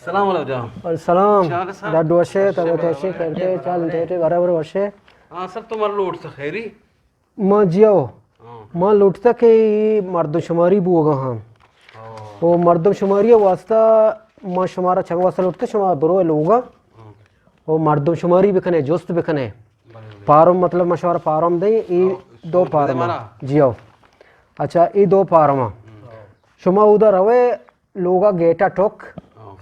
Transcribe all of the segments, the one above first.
سلام علیکم جان۔ وعلیکم سلام۔ چے حال ہے سر؟ ڈاڈو وشے، طبیعت وشے، خیر دے، چال ٹھیک ہے، برابر وشے۔ ہاں سر، تو مر لوٹ سے خیری؟ ما جیو۔ ہاں۔ ما لوٹتا کہ اے مردم شماری بوگا ہاں۔ ہاں۔ او مردم شماری واسطہ ما شمارا چنگ واسطہ لوٹتا، شما برو لوگا۔ ہاں۔ او مردم شماری بکنے، جست بکنے۔ بلے، بلے۔ پارم مطلب ما شمارا پارم دیں، اے ہاں، دو سوچ بدے پارم۔ مارا۔ جیو۔ اچھا، اے دو پارم۔ ہاں۔ شما اودا روے، لوگا گیٹا ٹوک، ہاں۔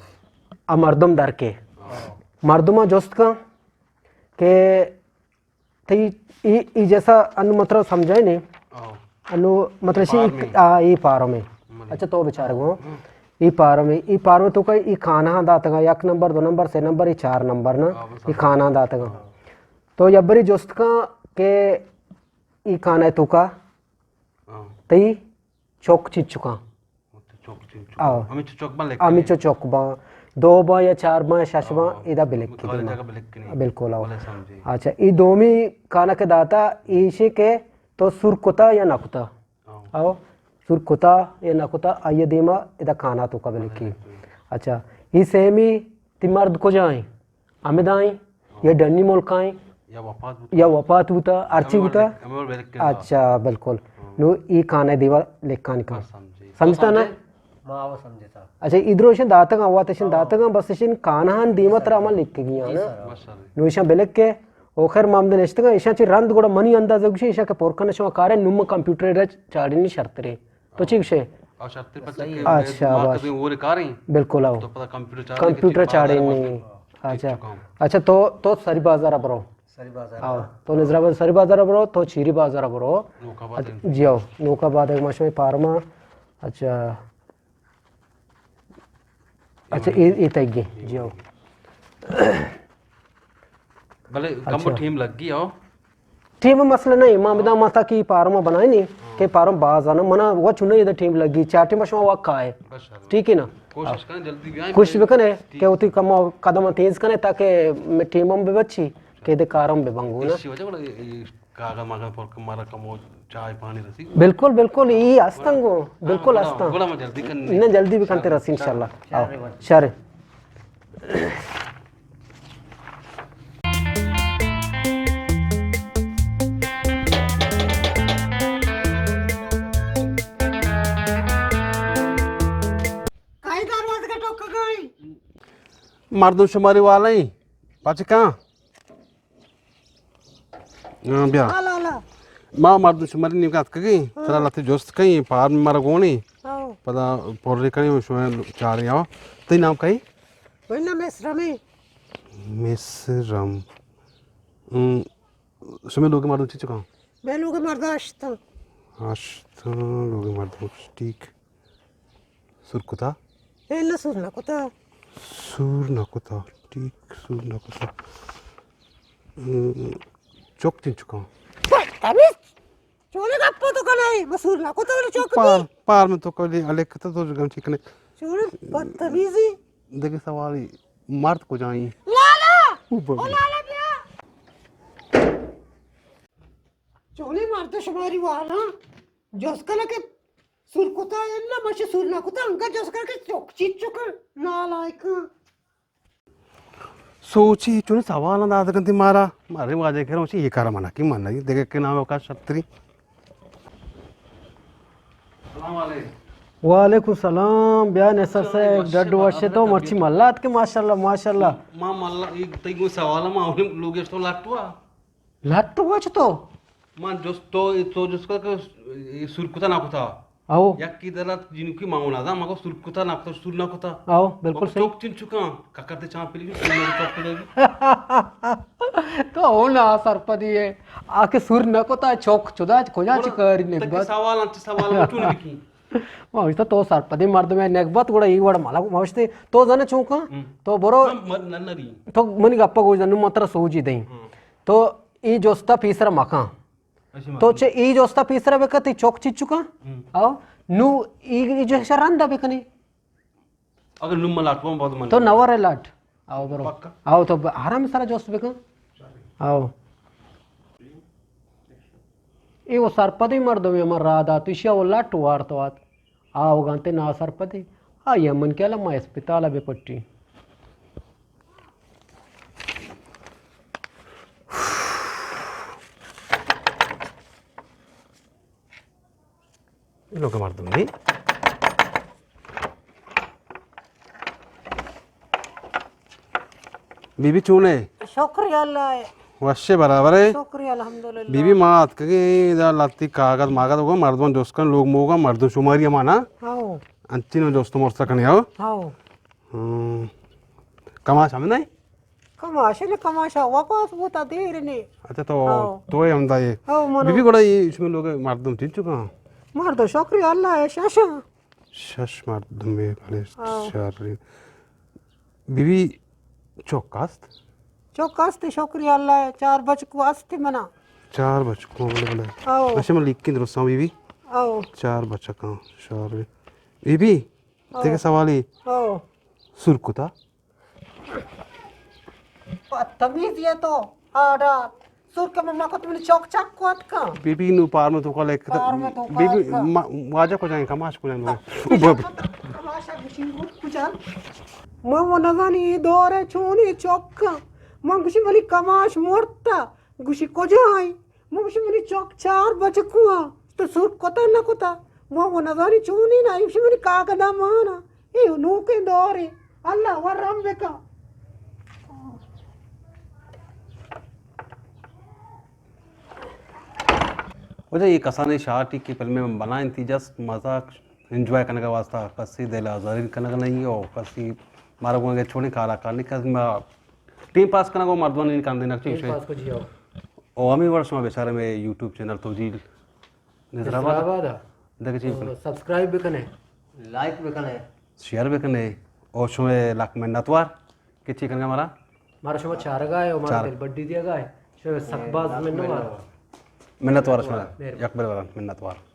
آ مردم در کے۔ ہاں۔ مردما جست کن کہ تئی ای، ای جیسا انو مطلب سمجھائے نے؟ ہاں۔ انو مطلب شی فارم ہے۔ آ، ای فارم ہے۔ مطلب۔ اچھا، تو بچار گو۔ ہاں۔ ای فارم ہے، ای فارم تو کا ای کانا داتگا، یک نمبر، دو نمبر، سے نمبر، ای چار نمبر نا، ہاں، بس ای ہاں۔ کانا داتگا۔ ہاں۔ تو یبری جست کن کہ ای کانا تو کا ہاں۔ تئی چوک چیچکاں۔ چوک چیچکاں۔ آ۔ ہمیں چو چوک باں لکھنے۔ ہمیں چو چوک باں، دو باں یا چار باں یا شش باں، آ۔ ادا بلکھ مطلب دیما۔ جگہ بلکھنے۔ بالکل، آؤ۔ بلے سمجھے۔ اچھا، ای دومی کانا کہ داتا، ایشی کہ تو سر کتا یا نہ کتا۔ آ۔ آؤ، سر کتا یا نہ کتا، آئی دیما ادا کانا تو کا بلکھی۔ بلکھی۔ اچھا، ای سیمی تی مرد کجائیں؟ ہمدائیں، یا ڈنی ملکائیں، یا وفات بوتا۔ یا وفات بوتا، ہرچی ہمیں بوتا۔ لکھ-، ہمیں لکھ کے اچھا، بالکل۔ ہاں۔ نو ای کانے دیوا لکھانی کن۔ ہاں، سمجھے۔ سمجھتا نا؟ سمجھے؟ ما آوا سمجھتا۔ اچھا، ادرو اشن داتگاں، وات اشن ہاں۔ داتگاں، بس اشن کانہان دیما ترا ہما لکھ گیا جی نا۔ سر۔ بس سر۔ نو اشان بلک کے، او خیر ما ہمدے نشتگاں، اشان چی رند گڑا منی اندازہ گوشی، اشان کہ پر کن شما کارے نم کمپیوٹر را چاڑینی شرترے۔ تو چی گوشے؟ آ، شرطی پچ صحیح۔ اچھا، ما بس۔ کبھی اور کاریں۔ بالکل، آؤ۔ تو پتا کمپیوٹر چاڑے کمپیوٹر کسی چاڑے بازار نہیں۔ میں اچھا۔ چک چکا ہوں۔ اچھا، تو، تو سری بازار برو۔ سری بازار۔ آؤ، تو نظر آباد سری بازار برو، تو چیری بازار برو۔ نوک آباد اچھا، ہے۔ جی آؤ، نوک آباد ہے، ماشوی پارما۔ اچھا۔ اچھا، اے، اے تئی گے، جی آؤ۔ بلے کم اچھا۔ ٹیم لگی آؤ۔ ٹیم مسئلہ نہیں، ما بداں ما تاکہ پارم بنائیں نہیں، ہاں۔ کہ پارم باز آنا، منا وہ چنے ادا ٹیم لگی، چار ٹیم شما وقت آئے۔ بس، ٹھیک ہے نا؟ کوشش کریں جلدی بھی آئیں، کوشش بلے بکنے ٹھیک۔ کہ ہوتی کم قدم تیز کریں تاکہ میں ٹیم ہم بے بچی، کہ دے کارم بے بنگو نا۔ اسی وجہ بڑا یہ، یہ کاغذ ماغذ پر مارا کم ہو، چائے پانی رسی۔ بالکل، بالکل، یہ استنگو، بالکل ہاں، بڑا، استنگ۔ بڑا میں جلدی کرنے۔ نہ، جلدی بھی کرتے رسی انشاءاللہ۔ شر۔ آؤ، شر۔ کئی دروازگ ءَ ٹک ءَ کئی؟ مردم شماری والا ایں، پچ کن۔ ہاں، بیا۔ آلا، آلا۔ ما مردم شماری نیمگ ءَ اتکگیں، ہاں۔ ترا لہتے جست کئیں، پار مارا گونی۔ ہاں۔ پدا پوری کئیں، شما چاریں آؤ۔ تئی نام کئی؟ منی نام مسرم ایں۔ مسرم۔ ہم، شمے لوگ مردم چی چکاں؟ مئے لوگ مرد ہشت۔ ہشت لوگ مردم، ٹھیک۔ سور کتا؟ اے نہ، سور نہ کتا۔ سور نہ کتا، ٹھیک، سور نہ کتا۔ ہم، چوک تین چکاں؟ بدتمیز! چونے گپ تو کنے، مسور نہ کتا، بلے چوک پار، دی۔ پار میں تو کلی الگ کتا تو جگہ ٹھیک نے۔ چونے بدتمیزی۔ دیکھے سوالی، مرد کجائیں؟ لالا! او بابا۔ او لالا بیا۔ چونے مرد شماری والا، جوز کنا کہ سور کتا یا نہ، ماشی سور نہ کتا، انگا جوز کنا کہ چوک چیت چکا، نالائکا۔ سوچی چون سوال انداز کنتی مارا، مارے واجہ کرا، ماشی یہ کارا منا کی من نہیں، دیکھے کہ نام کا شتری۔ السلام علیکم۔ وعلیکم السلام، بیا نثار صاحب، ڈڈ وشے تو مرچی ملات کے ماشاءاللہ، ماشاءاللہ۔ ما ملا، ایک تئی گو سوال ما لوگے تو لٹوا۔ لٹ وچ تو؟ من جست تو، تو جست کر کہ سور کتا نہ کتا۔ او۔ یک کی دلت جنوکی ما اونا دا، مگو سور کتا نہ کتا، سور نہ کتا۔ او، بالکل صحیح۔ چوک چن چکاں، ککر تے چاں پلی، سور نہ کتا پلی۔ تو او نا سرپدی ہے۔ آ کہ سور نہ کتا، چوک چدا، کجا چکاری نگبت۔ سوال انت، سوال چون بکی۔ ما وشتا تو سرپدی مردم ہے، نگبت گڑا ای وڑ مالا ما وشتے، تو زانے چون کن؟ ہم۔ تو برو، نہ، نہ، نہ دی۔ تو منی گپا گوش دے، نو متر سوجی دیں۔ ہم۔ تو ای جستا پیسرا مکن۔ اچھا، تو مکن۔ چہ ای جستا پیسرا بکن، تئی چوک چیچکا؟ ہم۔ او، نو ای، ای جستا رندا بکنی۔ اگر نو ملاٹ بم بعد من تو نور لٹ۔ آؤ برو۔ پکا؟ آؤ تو ب-، آرام سرا جست بکن۔ آؤ۔ ای وہ سرپدی مردمی ہما راہ دات، اشیا وہ لٹ وارت وات۔ آؤ گانتے نا سرپدی۔ آئی من کہ الما اسپتال بے پٹی۔ لوگ مردم نی۔ بی بی چون ئے؟ شکر اللہ ءِ۔ وش ئے، برابر ئے؟ شکر الحمدللہ۔ بی بی ما اتکگیں، ادا لہتے کاگد ماگد ہوگا، مردم جست کن، لوگ موگا، مردم شماری ہما نا؟ ہاؤ۔ انچی نو جست مرسا کنے، ہاؤ؟ ہاؤ۔ ہم۔ کماش ہم نہیں؟ کماش نے، کماش وپاس بوتا دیر نے۔ اچھا، تو ہاؤ۔ تو ئے ہمدا ئے۔ ہاؤ، منو۔ بی بی گڑا اے شمے لوگ مردم چنچو کن؟ مردم شکر اللہ ءِ، شش۔ شش مردمے، بلے ہاؤ۔ شر۔ بی بی چک است؟ چک است، شکر اللہ ءِ، چار بچکو است منا۔ چار بچکو، بلے، بلے۔ ہاؤ۔ اچھا، من لیکن درستاں بی بی۔ ہاؤ۔ چار بچکاں، شر۔ بی بی، ہاؤ۔ تیگہ سوالی۔ ہاؤ۔ سور کتا؟ بدتمیز ئے تو، آڈا۔ سور کہ من کت، منی چک چک کت کن۔ بی بی نو پارم تو کل ایک۔ پارم تو بی بی کت کن۔ ما-، واجہ کجا ئے، کماش کجا ئے؟ او بابا۔ کماش گوشی گوت کجا؟ من و نزانی اے دور ءَ چونیں چک۔ من گوشی منی کماش مرتا۔ گوشی کجا ئے؟ من گوشی منی چک چار بچکو آں، تو سور کتا نہ کتا؟ من و نزانی چونیں نا، گوشی منی کاگدا مانا۔ اے نوکیں دورے، اللہ ورم بکا۔ واجہ، اے کسانیں شاٹی کہ فلمے من بنائینتی، جسٹ مزاق، انجوائے کنگ ءِ واسطہ، کسی دل آزاری کنگ نہیں، او کسی مارا گوں اگہ چونیں کارا کار نہیں، کس ما ٹیم پاس کنگ او مردمانی کندے نہ چیز۔ ٹیم پاس کو جی، او۔ او ہمیں وڑ شما بیچارے میں یوٹیوب چینل توجیل نظر آباد۔ نظر آباد۔ دگہ چیز او، سبسکرائب بکنے۔ لائک بکنے۔ شیئر بکنے۔ او شمے لک منتوار کہ چی کنگا مارا۔ مارا شما چارگا ئے او مارا چار۔ دل بڈی دیگا ئے۔ شما سک باز منتوار۔ منتوار شما۔ مہربانی۔ یک بر بران منتوار۔